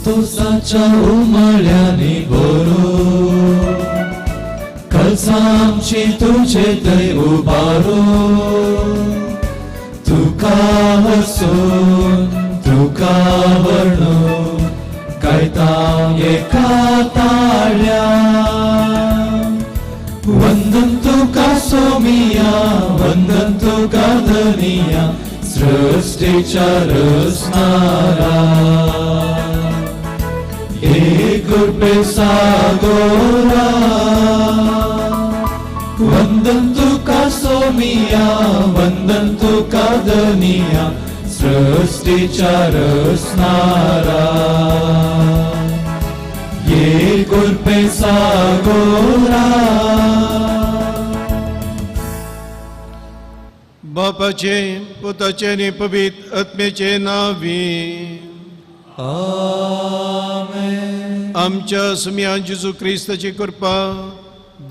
संतोषाच्या उमळ्यांनी भरू कळसांची तुझे थंय उबारू तुका हसून तुका वर्णून गायता एका ताळ्या वंदन तुका सोमिया वंदन तुका धनिया सृष्टीच्या रचणारा एक कृपे सागोरा वंदन तुका सोमिया वंदन तुका धनिया सृष्टीच्या रचणारा एक कृपे सागोरा. बापाचे पुताचे आनी पवित्र आत्म्याचे नांवी आमेन. आमच्या सुम्या जेजू क्रिस्ताची कृपा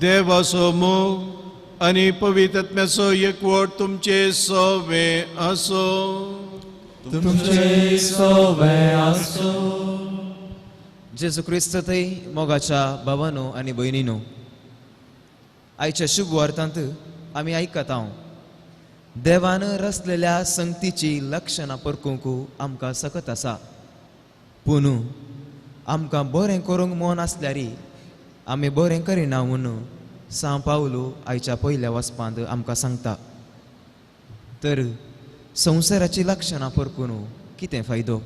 देवाचो मोग आनी पवित्र आत्म्याचो एकवट तुमचे सवे आसो. तुमचे सवे आसो. जेजू क्रिस्त थंय मोगाच्या भावानो आनी भयणीनो, आयच्या शुभ वार्तांत आमी आयकता हांव देवान रचलेल्या संगतीची लक्षणां परकूंक आमकां सकत आसा. पूण आमकां बरें करूंक मन आसल्यार आमी बरें करिना म्हूण सांव पावलू आयच्या पयल्या वचपांत आमकां सांगता. तर संवसाराची लक्षणां परकून कितें फायदो?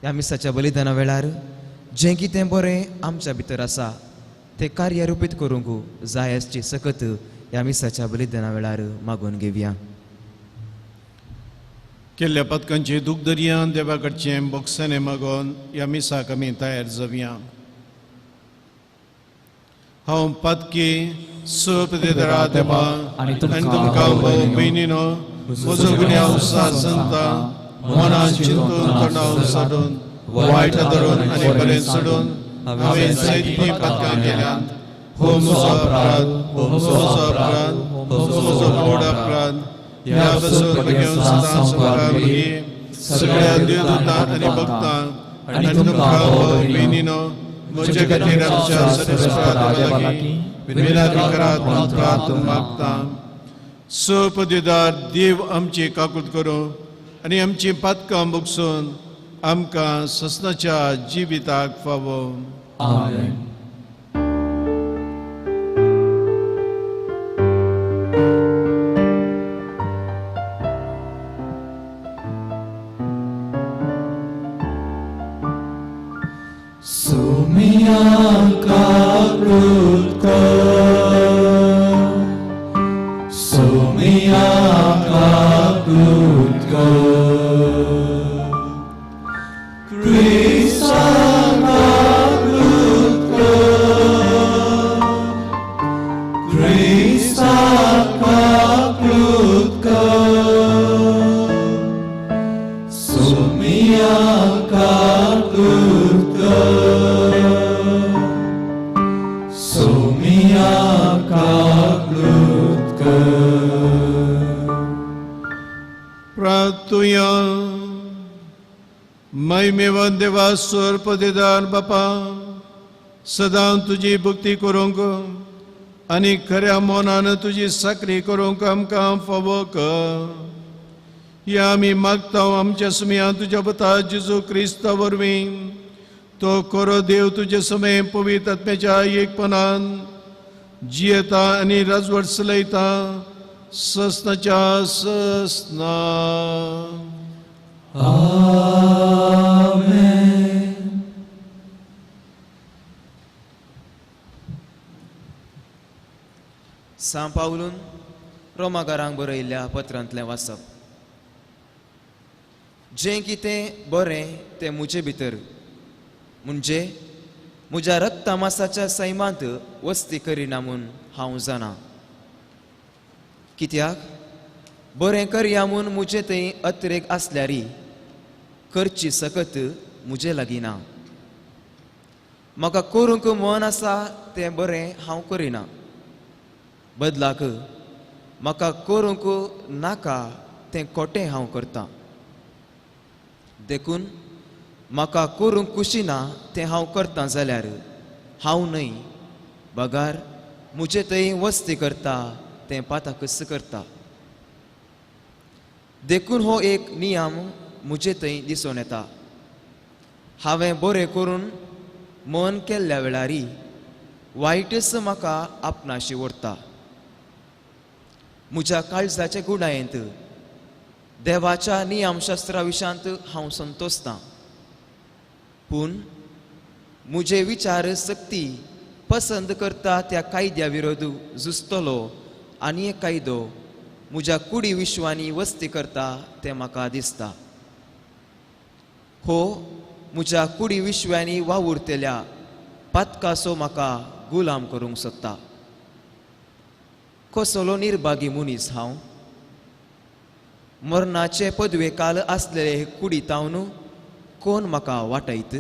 ह्या मिसाच्या बलिदाना वेळार जें कितें बरें आमच्या भितर आसा तें कार्यरुपीत करूंक जाय आसची सकत ह्या मिसाच्या बलिदाना वेळार मागून घेवया. केल्ल्या पदकांची दूख दर्यान देवा कडचें बोक्साने मागोन ह्या मिसाक आमी तयार जावया. हांव पातकी सोप देवा आनी तुमकां भाव भयणीनो म्हजो गुन्यांव सांगता मनान चिंतून तोंडाव सोडून वायट धरून आनी बरें सोडून हांवें जायतीं पातकां केल्यांत. हो म्हजो अपराध, हो म्हजो अपराध, हो म्हजो व्हड अपराध. ह्या पासून घेवन सदां सामकार सगळ्या देवदूतांक आनी भक्तांक आनी तुमकां भाव भयणीनो म्हजे खातीर आमच्या सर्वेस्परा देवा लागीं विनंती करात म्हूण प्रार्थना मागता. सोपदिदार देव आमची काकूत करूं आनी आमची पातकां भोगसून आमकां ससनाच्या जिविताक फावो. आमेन. सुमिया काकूत कर, सुमिया काकूत कर, क्रिस्ता काकूत कर, क्रिस्ता काकूत कर, सुमिया काकूत कर, सुमिया काकूत कर. प्रार्थुया. महिमेवन देवा स्वर्पदेदार बापा सदां तुजी भक्ती करूंक आनी खऱ्या मनान तुजी साकरी करूंक आमकां फावो कर. ह्या आमी मागता आमच्या सुमया तुज्या पुता जेजू क्रिस्ता वरवीं. तो खरो देव तुजे समय पवित्र आत्म्याच्या एकपणान जियेता आनी राजवट चलयता ससनाच्या ससना. आमेन. सांव पावलून रोमाकारांक बरयल्ल्या पत्रांतलें वाचप. जें कितें बरें तें म्हजे भितर म्हणजे म्हज्या रक्तमासाच्या सैमांत वस्ती करिना म्हूण हांव जाणा. कित्याक बरें करया म्हूण म्हजे थंय अत्रेक आसल्यारी करची सकत म्हजे लागीं ना. म्हाका करूंक मन आसा तें बरें हांव करिना, बदलाक म्हाका करूंक नाका तें खोटें हांव करतां. देखून म्हाका करूंक खुशी ना तें हांव करतां जाल्यार हांव न्हय बगार म्हजे थंय वस्ती करता तें पाताकच करता. देखून हो एक नियम म्हजे थंय दिसून येता. हांवें बरें करून मन केल्ल्या वेळारी वायटच म्हाका आपणाशी व्हरता. म्हज्या काळजाचे गुणायेंत देवाच्या नियमशास्त्रा विशांत हांव संतोषतां, पूण म्हजे विचार शक्ती पसंद करता त्या कायद्या विरोध झुजतलो आनी एक कायदो म्हज्या कुडी विश्वांनी वस्ती करता तें म्हाका दिसता. हो म्हज्या कुडी विश्वांनी वावुरतल्या पातकासो म्हाका गुलाम करूंक सोदता. कसलो निर्भागी मनीस हांव! मरणाचे पदवे काल आसलेले कुडी तावन कोण म्हाका वाटयत?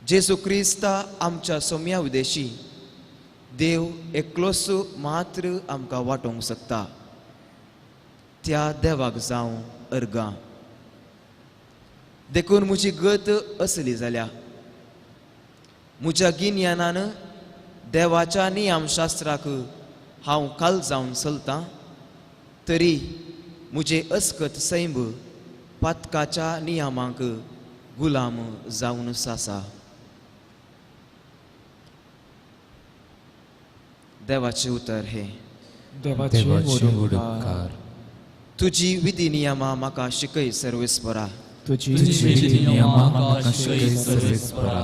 जेजू क्रिस्ता आमच्या सोम्या उदेशी देव एकलोच मात्र आमकां वाटोवंक शकता. त्या देवाक जावं अर्गां. देखून म्हजी गत असली जाल्या. म्हज्या गिन्यानान देवाच्या नियमशास्त्राक हांव काल जावन चलतां, तरी म्हजें अस्कत सैंब पातकाच्या नियमांक गुलाम जावन आसा. देवाचें उतर हें. देवाचे उपकार. तुजी विधी नियमां म्हाका शिकय सर्वेस्परा. तुजी विधी नियमां म्हाका शिकय सर्वेस्परा.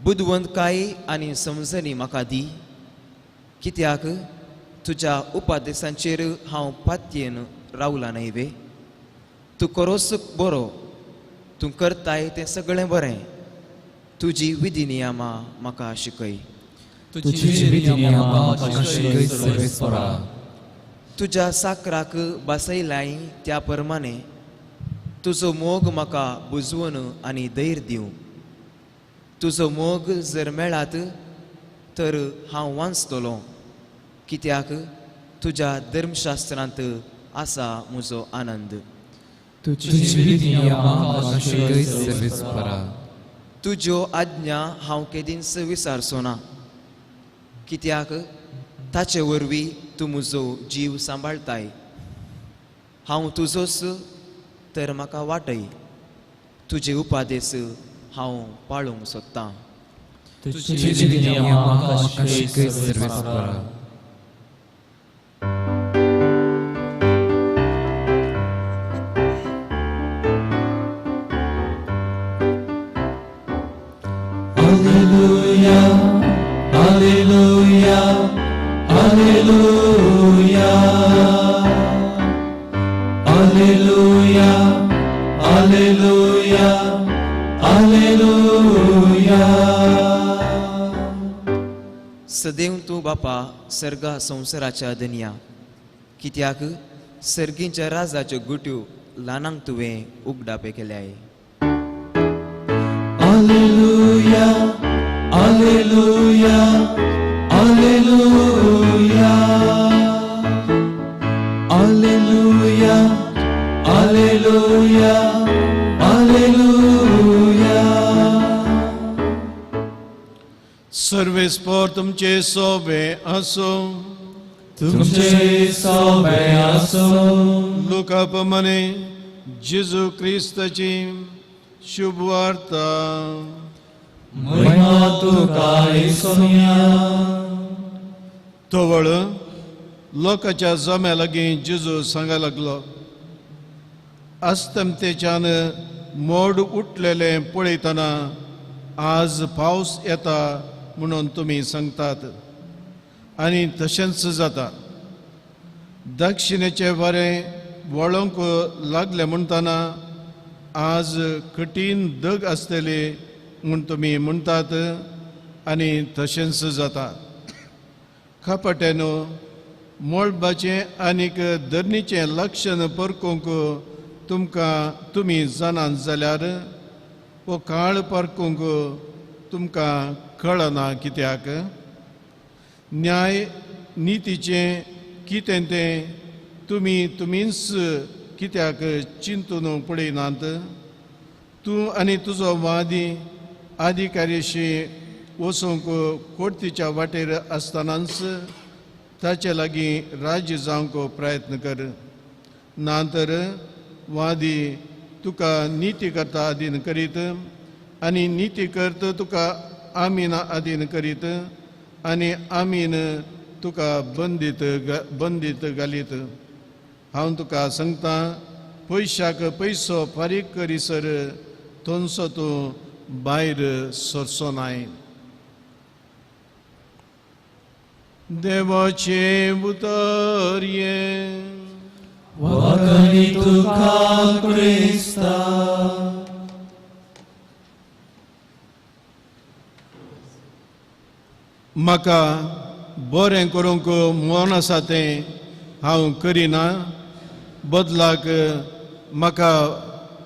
बुदवंतकाय आनी समजणी म्हाका दी, कित्याक तुज्या उपादेशांचेर हांव पातयेन रावला न्हय वे. तूं करोस बरो, तूं करताय तें सगळें बरें. तुजी विधी नियमां म्हाका शिकय. तुजी विधी नियमां म्हाका शिकय सर्वेस्परा. तुज्या साकराक बसयलाय त्या प्रमाणे तुजो मोग म्हाका बुजवून आनी धैर्य दिवं. तुजो मोग जर मेळात तर हांव वांचतलो, कित्याक तुज्या धर्मशास्त्रांत आसा म्हजो आनंद. तुजी विधी नियमां म्हाका शिकय सर्वेस्परा. तुज्यो आज्ञा हांव केदींच विसारचो ना, कित्याक ताचे वरवीं तूं म्हजो जीव सांबाळताय. हांव तुजोच तर म्हाका वाटय. तुजे उपादेश हांव पाळूंक सोदतां. तुजी विधी नियमां म्हाका शिकय सर्वेस्परा. Alleluia, Alleluia, Alleluia, Alleluia, Alleluia, Alleluia. सदैव तूं बापा सर्गा संवसाराच्या दनया, कित्याक सर्गींच्या राजाच्यो गुट्यो ल्हानांक तुवें उगडापे केल्याय. Alleluia, Alleluia, Alleluia, Alleluia, Alleluia, Alleluia. सर्वेस्पर तुमचे सोबे आसूं. तुमचे सोबे आसूं. लुका प्रमाणे जेजू क्रिस्ताची शुभ वार्ता. महिमा तुका सोम्या. तवळ लोकांच्या जम्या लागीं जेजू सांगा लागलो, अस्तमतेच्यान मोड उठलेलें पळयतना आज पावस येता म्हणून तुमी सांगतात आनी तशेंच जाता. दक्षिणेचे वारें वळोंक लागलें म्हणटना आज कठीण दग आसतली म्हूण तुमी म्हणटात आनी तशेंच जाता. कपट्यानो मळबाचें आनीक धरणीचें लक्षण परकूंक तुमकां तुमी जाणात जाल्यार हो काळ परकूंक तुमकां कळना कित्याक? न्याय नितीचें कितें तें तुमी तुमीच कित्याक चिंतून पळयनात? तूं आनी तुजो वादी अधिकारीशी वचूंक कोर्तीच्या वाटेर आसतनाच ताचे लागीं राज्य जावंक प्रयत्न कर, ना तर वादी तुका निती करता अधीन करीत आनी निती करत तुका आमीन अधीन करीत आनी आमीन तुका बंदीत बंदीत घालीत। हांव तुका सांगता, पयशाक पयसो फारीक करीसर थंयसो तूं भायर सरचो नाय। देवाचें उतर हें। वखणी तुका क्रिस्ता। म्हाका बरें करूंक मन आसा तें हांव करिना, बदलाक म्हाका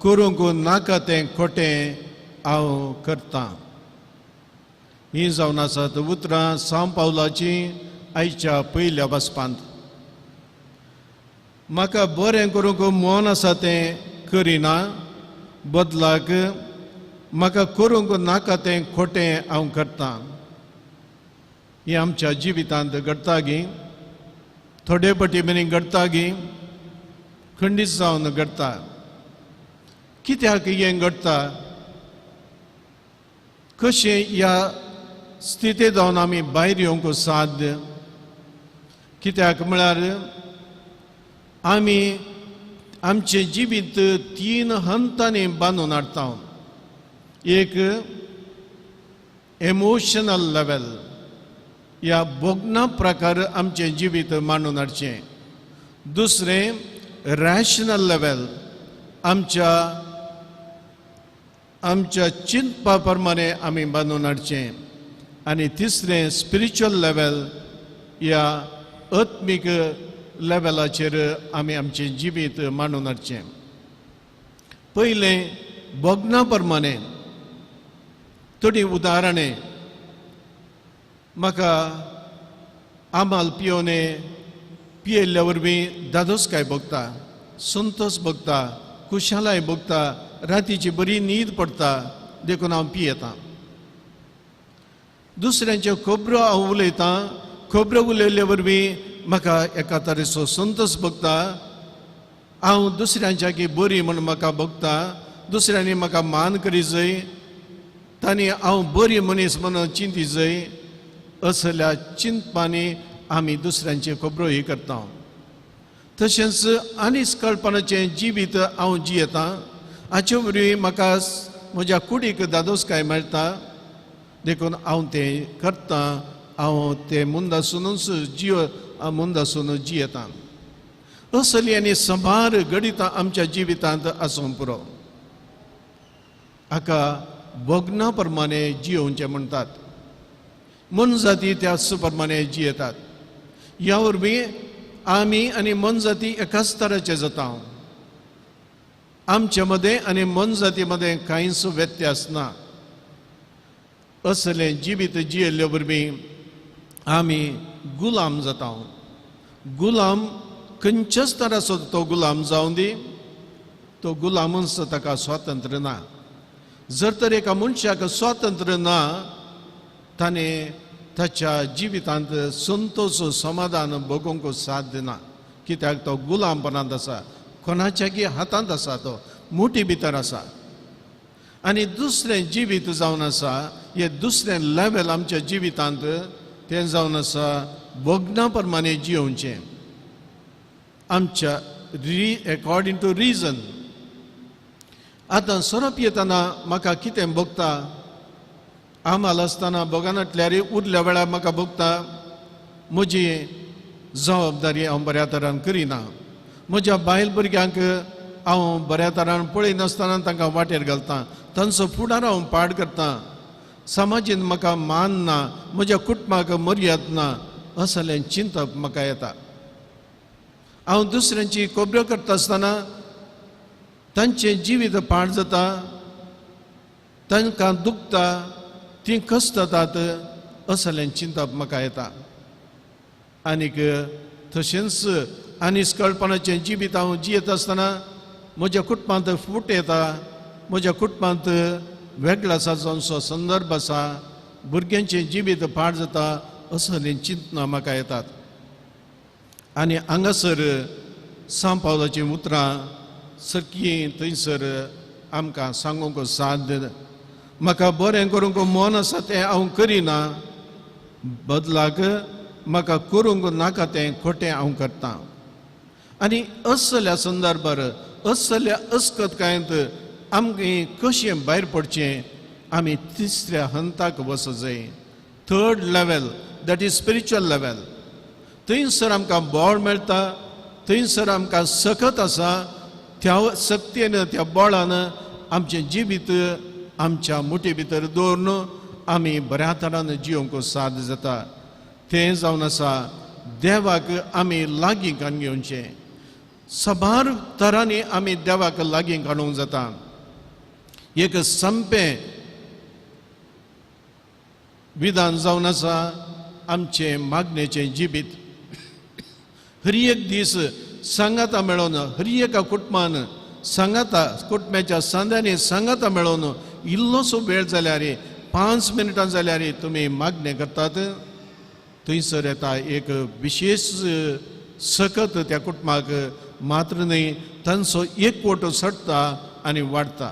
करूंक नाका तें खोटें हांव करतां। हीं जावन आसात उतरां सांव पावलाचीं आयच्या पयल्या वाचपांत। म्हाका बरें करूंक मन आसा तें करिना, बदलाक म्हाका करूंक नाका तें खोटें हांव करतां। हें आमच्या जिवितांत घडटा गी, थोडे पटी मेरेन घडटा गी, खंडीत जावन घडटा। कित्याक हें घडटा, कशें ह्या स्थिती जावन आमी भायर येवंक साध्य? कित्याक म्हळ्यार आमी आमचें जिवीत तीन हंतांनी बांदून हाडटा। एक एमोशनल लेवल, ह्या भोगना प्रकार आमचें जिवीत मांडून हाडचें। दुसरें रॅशनल लेवल, आमच्या आमच्या चिंतपा प्रमाणे आमी बांदून हाडचें। आनी तिसरें स्पिरिच्युअल लेवल, ह्या आत्मीक लेवलाचेर आमी आमचें जिवीत मांडून हाडचें। पयलें भोगना प्रमाणे थोडीं उदाहरणां। म्हाका आमाल पियोने पियेल्ल्या वरवीं दादोसकाय भोगता, संतोष भोगता, खुशालाय भोगता, रातीची बरी न्हीद पडटा, देखून हांव पियेतां। दुसऱ्यांच्यो खबरो हांव उलयतां, खबरो उलयल्ले वरवीं म्हाका एका तरेचो संतोष भोगता। हांव दुसऱ्यांच्या बरी म्हूण म्हाका भोगता, दुसऱ्यांनी म्हाका मान करी जाय, तांणी हांव बरी मनीस म्हूण चिंती जाय, असल्या चिंतपांनी आमी दुसऱ्यांच्यो खबरो ही करता। तशेंच आनीस कल्पनाचें जिवीत हांव जियेतां, हाचे वरवीं म्हाका म्हज्या कुडीक दादोसकाय मेळटा, देखून हांव तें करतां, हांव तें मुंदासुनूच जिव मुंदासून जियेतां। असली आनी संभार घडितां आमच्या जिवितांत आसूंक पुरो। हाका भोगना प्रमाणे जियोवचें म्हणटात। मनजाती त्याच प्रमाणे जियेतात। ह्या वरवीं आमी आनी मनजाती एकाच तराचे जाता। आमचे मदें आनी मनजाती मदें कांयच व्यत्यास ना। असलें जिवीत जियेल्ले वरवीं आमी गुलाम जाता। गुलाम खंयच्याच तराचो तो गुलाम जावं दी, तो गुलामूच ताका स्वातंत्र्य ना। जर तर एका मनशाक स्वातंत्र्य ना, ताणें ताच्या जिवितांत संतोष समाधान भोगोवंक साध्य ना। कित्याक तो गुलामपणांत आसा, कोणाच्याकी हातांत आसा, तो मुठी भितर आसा। आनी दुसरें जिवीत जावन आसा, हें दुसरें लेवल आमच्या जिवितांत तें जावन आसा भोगना प्रमाणे जियोवचें, आमच्या एकॉर्डिंग टू रिजन। आतां सोरो पियेतना म्हाका कितें भोगता, आमाल आसतना भोगनातल्यार उरल्या वेळार म्हाका भोगता, म्हजी जबाबदारी हांव बऱ्या तरान करिना, म्हज्या बायल भुरग्यांक हांव बऱ्या तरान पळयनासतना तांकां वाटेर घालता, तांचो फुडार हांव पाड करता, समाजीन म्हाका मान ना, म्हज्या कुटुंबाक मर्याद ना, असलें चिंतप म्हाका येता। हांव दुसऱ्यांची खबरो करता आसतना तांचें जिवीत पाड जाता, तांकां दुखता, तीं कसतात, असलें चिंतप म्हाका येता। आनीक तशेंच आनी कळपणाचें जिवीत हांव जियेत आसतना म्हज्या कुटुंबांत फूट येता, म्हज्या कुटुंबांत वेगळो आसा जावचो संदर्भ आसा, भुरग्यांचें जिवीत पाड जाता असलीं चिंतनां म्हाका येतात. आनी हांगासर सांव पावलाचीं उतरां सारकीं थंयसर आमकां सांगूंक साध्य. म्हाका बरें करूंक मन आसा तें हांव करिना, बदलाक म्हाका करूंक नाका तें खोटें हांव करतां. आनी असल्या संदर्भार असल्या अस्कतकायेंत आमकां कशें भायर पडचें, आमी तिसऱ्या हंताक वचूंक जाय. Third level, that is spiritual level. थंयसर आमकां बळ मेळटा, थंयसर आमकां सकत आसा. त्या शक्तीन त्या बळान आमचें जिवीत आमच्या मुठी भितर दवरून आमी बऱ्या तरान जिवंक साध्य जाता. तें जावन आसा देवाक आमी लागीं काडून घेवचें. साबार तरांनी आमी देवाक लागीं काडूंक जाता. एक संपें विधान जावन आसा आमचें मागणेचें जिवीत. हर एक दीस सांगाता मेळोवन, हर एका कुटुंबान सांगाता, कुटुंबाच्या सांद्यांनी सांगाता मेळोवन इल्लोसो वेळ जाल्यार, 5 मिनटां जाल्यार तुमी मागणें करतात. थंयसर येता एक विशेश सकत त्या कुटुंबाक, मात्र न्हय तांचो एकवटो चडटा आनी वाडटा.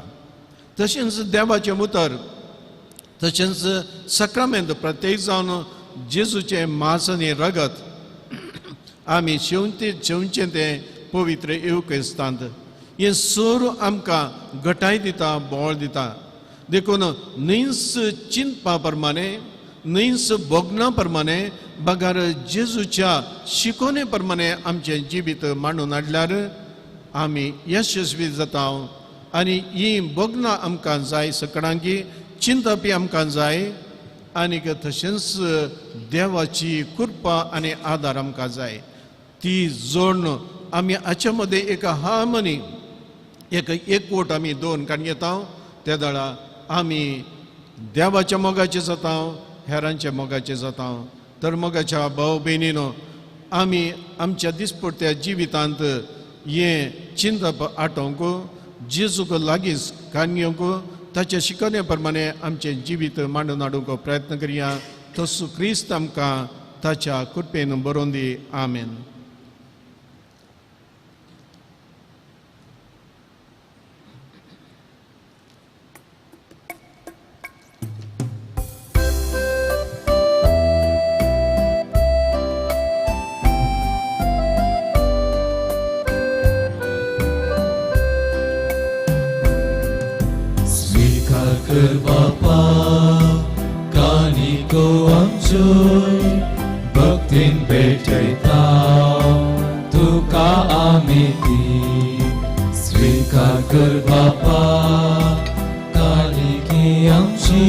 तशेंच देवाचें उतर, तशेंच सक्रामेंत प्रत्येक जावन जेजूचें मांस आनी रगत आमी शेवचें तें पवित्र येवक्रिस्तांत. हें सोर आमकां घटाय दिता, बळ दिता. देखून न्हंयच चिंतपा प्रमाणे, न्हंयच भोगना प्रमाणे, बगर जेजूच्या शिकोवणे प्रमाणे आमचें जिवीत मांडून हाडल्यार आमी यशस्वी जाता. आनी ही भोगनां आमकां जाय, सकडांकी चिंतपी आमकां जाय, आनीक तशेंच देवाची कृपा आनी आदार आमकां जाय. ती जोडून आमी हाचे मदें एक हार्मनी, एक एकवट आमी दोन काडून घेता. त्या वेळार आमी देवाच्या मोगाचे जाता, हेरांच्या मोगाचे जाता. तर मोगाच्या भाव भयणीनो, आमी आमच्या दिसपट्ट्या जिवितांत हें चिंतप आटोवंक, जेजूक लागीं काडून घेवंक, ताच्या शिकवणे प्रमाणे आमचें जिवीत मांडून हाडूंक प्रयत्न करया. तसो क्रिस्त आमकां ताच्या कृपेन बरोवन दी. आमेन. कर बापा कानिको आमच्यो भक्तीन भेटयता तुका आमी ती. स्वीकार कर बापा कानिकी आमची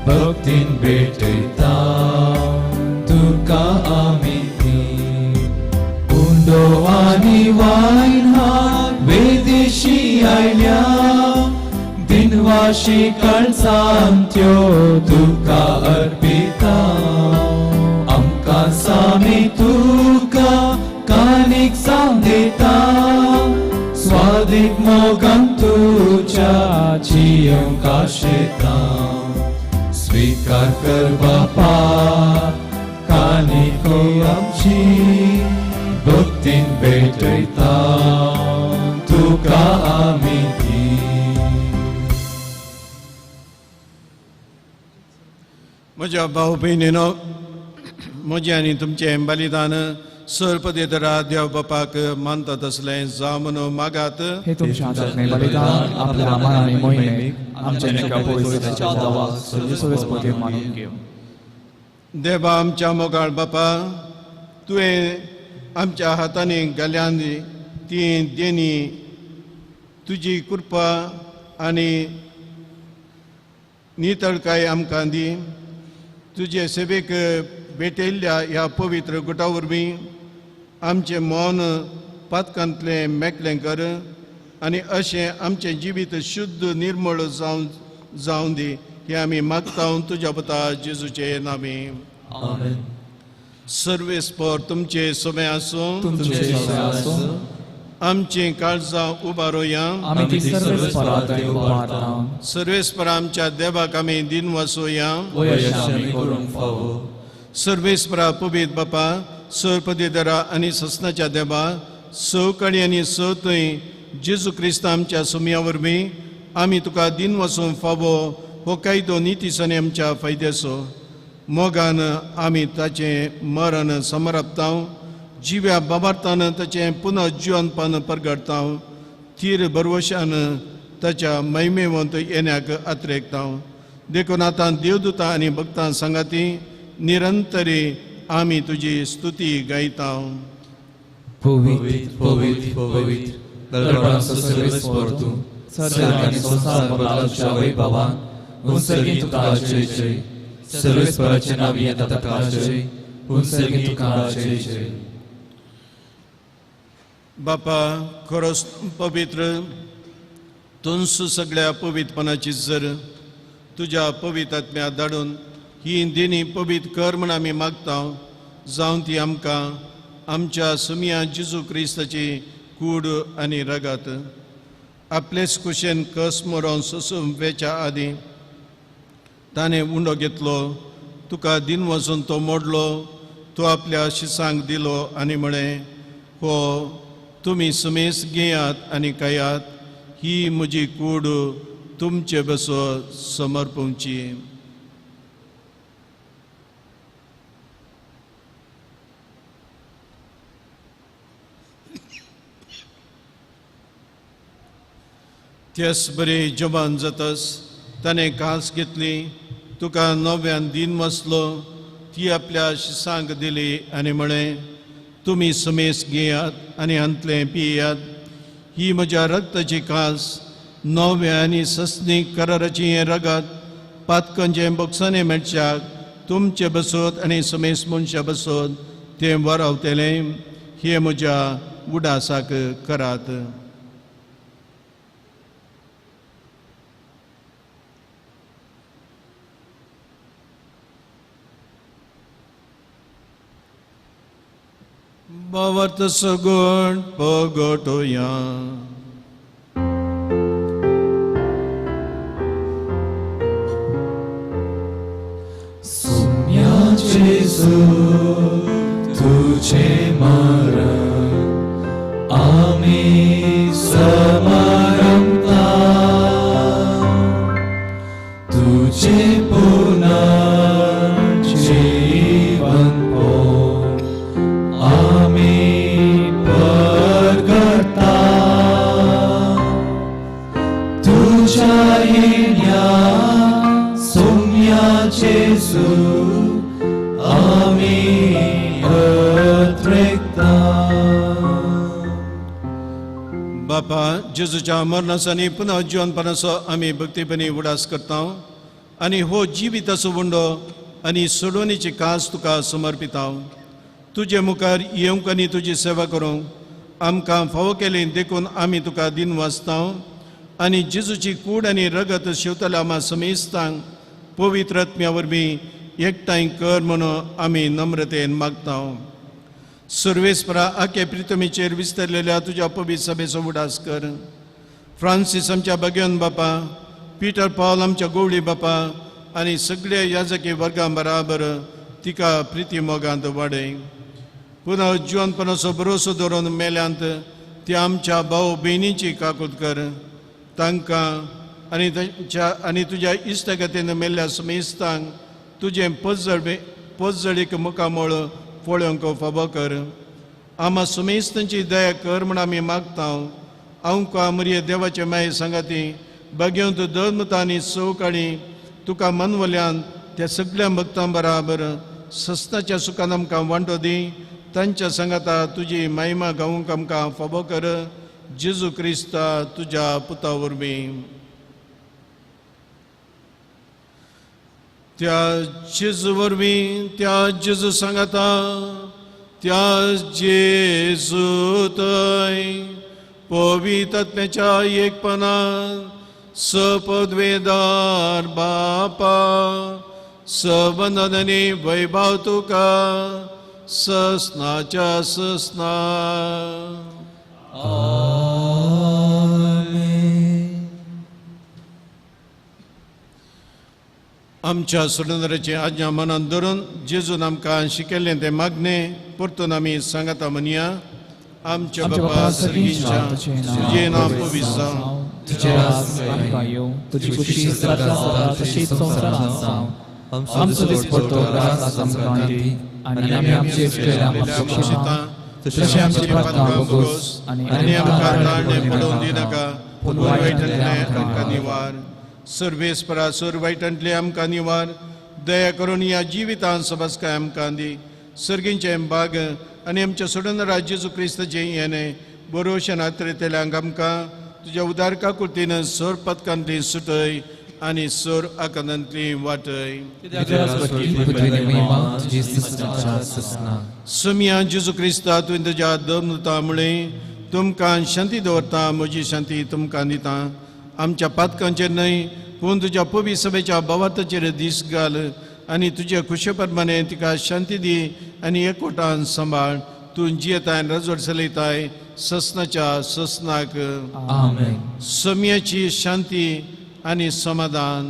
भक्तीन भेटयता तुका आमी ती. उंडो आनी वायन हा वेदेशी आयल्या, दिनवाशी काळजांत्यो तुका अर्पिता. आमकां सामी तुका कानीक जावन दिता, स्वादीक मोगान तुज्या जियोंक आशेता. स्वीकार कर बापा कानिको आमची भक्तीन भेटयता तुका आमी ती. म्हज्या भाव भयणीनो, म्हजें आनी तुमचें बलिदान सर्पदेतरा देव बापाक मानतात तसलें जावं म्हणून मागात. हे तुमच्या हातांतलें बलिदान आपल्या मान आनी मोहिमेक आमच्या एका पवित्राच्या देवाक मानून घेवं. देवा आमच्या मोगाळ बापा, तुवें आमच्या हातांनी घाल्यान ती देणी तुजी कृपा आनी नितळकाय आमकां दी. तुजे सेवेक भेटयल्ल्या ह्या पवित्र गुटा वरवीं आमचें मन पातकांतलें मेकळें कर आनी अशें आमचें जिवीत शुद्ध निर्मळ जावन जावन दी. हें आमी मागता तुज्या पुता जेजूचे नांवे. आमेन. सर्वेस्पर तुमचे समें आसूं. तुमचे आसूं. आमची काळजां उबारोया. आमी ती सर्वेस्परा उबारता. सर्वेस्परा आमच्या देवाक आमी दिन वसोया. करूंक फावो. सर्वेस्परा पवित्र बापा, सरपदेदरा आनी ससनाच्या देवा, सवकाळी आनी सवथंय जेजू क्रिस्त आमच्या सुमया वरवीं आमी तुका दिन वसूंक फावो हो कायदो नितीसांनी आमच्या फायद्याचो. मोगान आमी ताचें मरण समरापता, जिव्या बाबार्थान ताचें पुनर्जिवनपण परगडता, थीर भरवशान ताच्या महिमेवंत येण्याक अत्रेकता. देखून आतां देवदूतां आनी भक्तां सांगाती निरंतरी आमी तुजी स्तुती गायता. पवित्र पवित्र पवित्र दरबाराचो सर्वेस्पर तूं, सर्ग आनी संवसार भरला तुज्या वैभवान. उंसर्गी तुका जय जय. सर्वेस्पराचें नांव येता ताका जय. उंसर्गी तुका जय जय. बापा खरोच पवित्र तुंस सगळ्या पवित्रपणाची जर तुज्या पवित्र आत्म्या धाडून ही देणी पवित्र कर म्हण आमी मागता, जावन ती आमकां आमच्या सुमया जेजू क्रिस्ताची कूड आनी रगत आपलेच कुशेन कस मरोन सोसून वेच्या आदीं ताणें उंडो घेतलो, तुका दिन वचून तो मोडलो, तो आपल्या शिसांक दिलो आनी म्हळें, हो तुमी सुमेस घेयात आनी खायात, ही म्हजी कूड तुमचे बसो समर्पणची. त्यास बरी जबान जातस ताणें कास घेतली, तुका नव्यान दिन वसलो, ती आपल्या शिसांक दिली आनी म्हळें, तुमी समेस घेयात आनी हांतलें पियात, ही म्हज्या रक्ताची कास, नव्या आनी सस्नीक कराराची हें रगत पातकांचें बोक्सांनी मेळच्याक तुमचे बसत आनी समेस मनशां बसत तें वरावतलें, हें म्हज्या उडासाक करात. भावार्थ सगुण पगटोया. सुम्या जेजू तुझे मरण आमी समारंभता, तुझे पुनर्जीवन आमी परगटा, तुझ्या येण्या सोम्या जेजू आमी अत्रेकता. बापा, जेजूच्या मरणाचो आनी पुनर्जीवनपणाचो आमी भक्तीपणी उडास करता आनी हो जिविताचो उंडो आनी सोडवणीची कास तुका समर्पिता. तुजे मुखार येवंक आनी तुजी सेवा करूंक आमकां फावो केली देखून आमी तुका दिन वाचता आनी जेजूची कूड आनी रगत शेवतल्या आमा समेस्तांक पवित्र आत्म्या वरवीं एकठांय कर म्हणून आमी नम्रतेन मागता. सर्वेस्परा आखे प्रितमीचेर विस्तरलेल्या तुज्या पवित्र सभेचो उडास कर. फ्रांसीस आमच्या बगेवन बापा, पीटर पावल आमच्या गोवळी बापा आनी सगळे याजकी वर्गां बराबर तिका प्रिती मोगांत वाडय. पुनः जिवनपणाचो भरोसो दवरून मेल्यांत ती आमच्या भाव भयणीची काकूत कर. तांकां आनी तांच्या आनी तुज्या इश्टगतीन मेल्ल्या समेस्तांक तुजें पजळीक मुखामळ पळोवंक फावो कर. आमा समेस्तांची दया कर म्हूण आमी मागता. आमकां मरिये देवाचे माये सांगाती बगेवंत धर्मता आनी सवकाळी तुका मनवल्यान त्या सगळ्या भक्तां बराबर सस्ताच्या सुखान आमकां वांटो दी. तांच्या सांगाता तुजी महिमा गावंक आमकां फावो कर. जेजू क्रिस्ता तुज्या पुता वरवीं. त्या जेजू वरवीं, त्या जेजू सांगाता, त्या जेजू थंय पवित्र आत्म्याच्या एकपणान सपदवेदार बापा सवंदनी वैभव तुका सस्नाच्या सस्ना. आमेन. आमच्या सुरेंद्राची आज्ञा मनान धरून जेजून आमकां शिकयल्लें तें मागणें परतून आमी सांगाता म्हणया. आमच्या बापा सर्गींच्या, तुजें नांव पवित्र जावं, तुजें राज आमकां येवं, तुजी खुशी स्वर्गांत जाता तशीच संवसारांत जावं. आमचो दिसपट्टो राज आज आमकां दी आनी आमी आमचे आमकां शिता तशें आमचे पातकां भोगोस आनी आमकां ताळणें पडोवन दिनाका, पूण वायटांतलें आमकां निवार. सर्वेस्परा सोर वायटांतलें आमकां निवार. दया करून ह्या जिवितांत सबसकाय आमकां दी. सर्गींचें बाग आनी आमच्या सोडून जेजू क्रिस्ताचें येणें बरोवशें नात्रेतल्यांक आमकां तुज्या उदार काकुळतीन सोर पदकांतली सुटय आनी सोर आकांतांतली वाटय. सुमिया जेजू क्रिस्ता, तुवें तुज्या दमता मुळे तुमकां शांती दवरता, म्हजी शांती तुमकां दिता. आमच्या पातकांचेर न्हय पूण तुज्या पवी सभेच्या भावार्थाचेर दीस घाल आनी तुज्या खुशे प्रमाणे तिका शांती दी आनी एकवटान सांबाळ. तूं जियेताय रजवड चलयताय ससनाच्या ससनाक. आमेन. सम्याची शांती आनी समाधान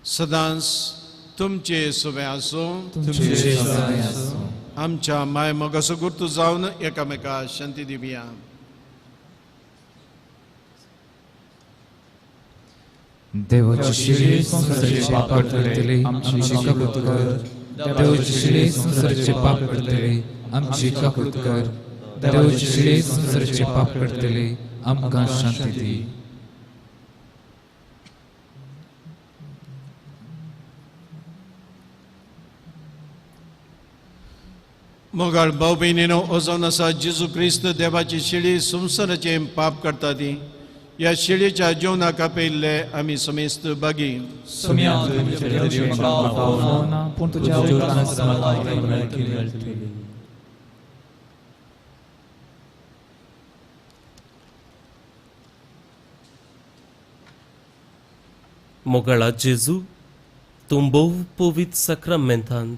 सदांच तुमचे सोबे आसूं. आमच्या माय मोगाचो गुर्तू जावन एकामेका शांती दिवया. देवाची शिळी संवसाराचे पाप करतले आमची काकूत कर. देवाची शिळी संवसाराचे पाप करतले आमची काकूत कर. देवाची शिळी संवसाराचे पाप करतले आमकां शांती दी. मोगाळ भाव भयणीनो, अजून आसा जेजू क्रिस्त देवाची शिळी संवसाराचें पाप करता ती ह्या शिळेच्या जेवणाक आपयल्ले आमी समेस्त बागी. मोगाळा जेजू, तूं भोव पवित्र साक्रामेंतांत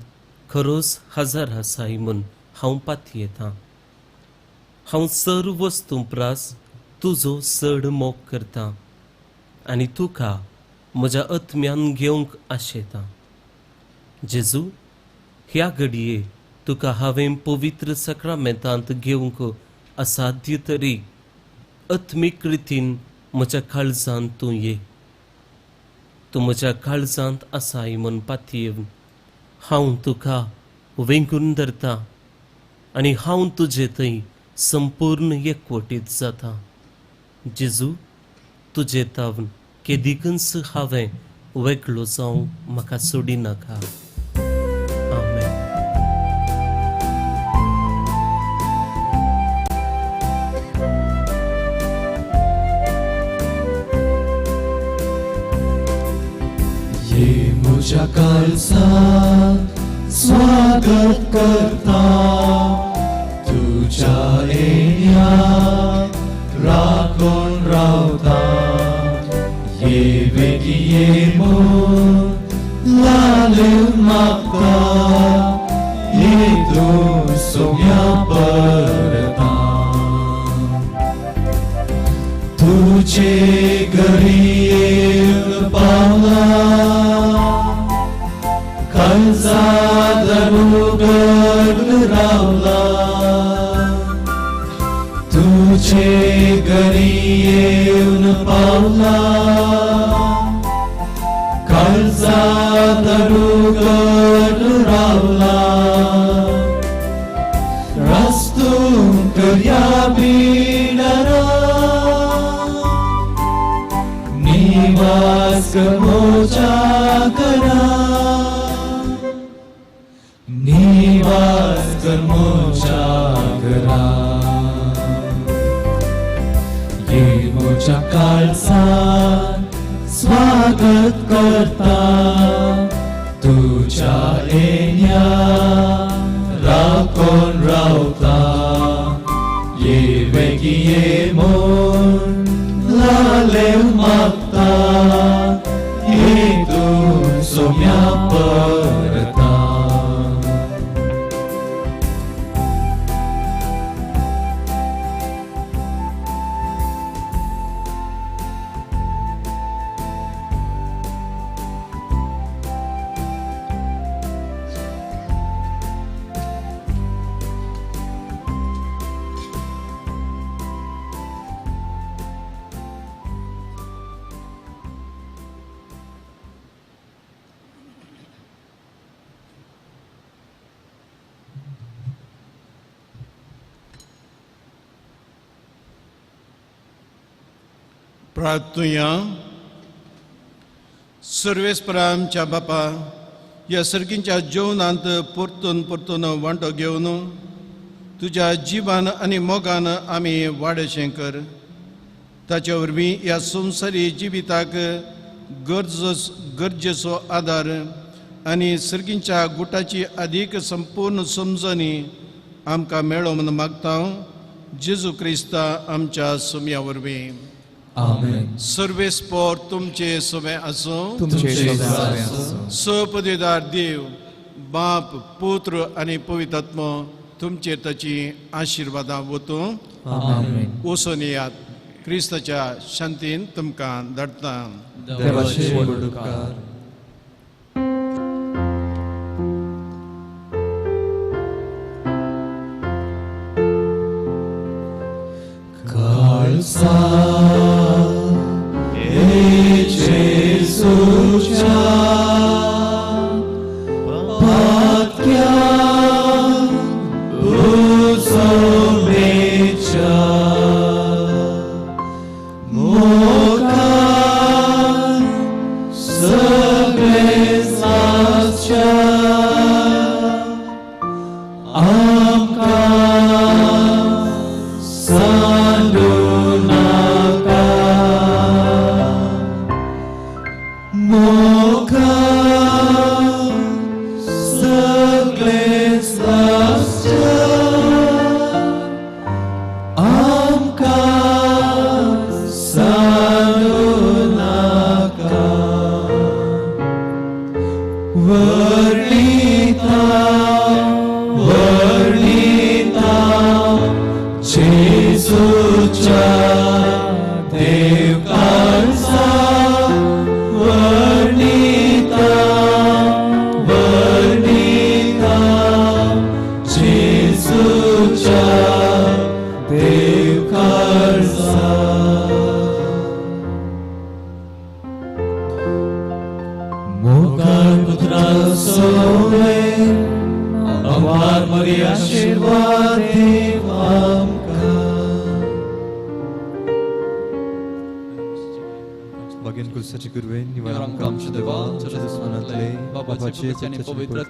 खरोच हजार आसाय म्हूण हांव पातयेतां. हांव सर्व वस्तूं प्रास तुजो चड मोग करता आनी तुका म्हज्या आत्म्यान घेवंक आशेता. जेजू, ह्या घडये तुका हांवें पवित्र साक्रामेंतांत घेवंक असाध्य तरी आत्मीक रितीन म्हज्या काळजांत तूं ये. तूं म्हज्या काळजांत आसाय म्हूण पातयेवन हांव तुका वेंगून धरता आनी हांव तुजे थंय संपूर्ण एकवटीत जाता. जेजू, तुजे तावन केदिकूच हांवें वेगळो जावं म्हाका सोडिनाका. आमेन. ये म्हज्या काळजांत स्वागत करता, तुज्या येण्या राखून रावता. ये वेगी ये म्हूण लालेव मागता, ये तूं सोम्या परता. तुजे घरी येवन पावला, काळजांत उगड रावला. तुझे घरी येवन पावला, काळजांत उगड रावला. रस्तू करया बिडरा, निवास कर मोजा करा, निवास कर मोजा करा. ये म्हज्या काळजांत स्वागत करता, तुज्या येण्या राखून रावता. ये वेगी ये म्हूण लालेव मागता, ये तूं सोम्या परता. प्रार्थुया. सर्वेस्परा आमच्या बापा, ह्या सर्गींच्या जेवणांत परतून परतून वांटो घेवन तुज्या जिवान आनी मोगान आमी वाडशें कर. ताचे वरवीं ह्या संवसारी जिविताक गरजेचो आदार आनी सर्गींच्या गुटाची अदीक संपूर्ण समजणी आमकां मेळो म्हूण मागता जेजू क्रिस्ता आमच्या सुम्या वरवीं. आमेन. सर्वेस्पोर तुमचे सवे आसूं. सपदेदार देव बाप पुत्र आनी पवित्र आत्मो तुमचेर ताची आशिर्वादां वतूं. वचून येयात. क्रिस्ताच्या शांतीन तुमकां धाडटा. पवित्र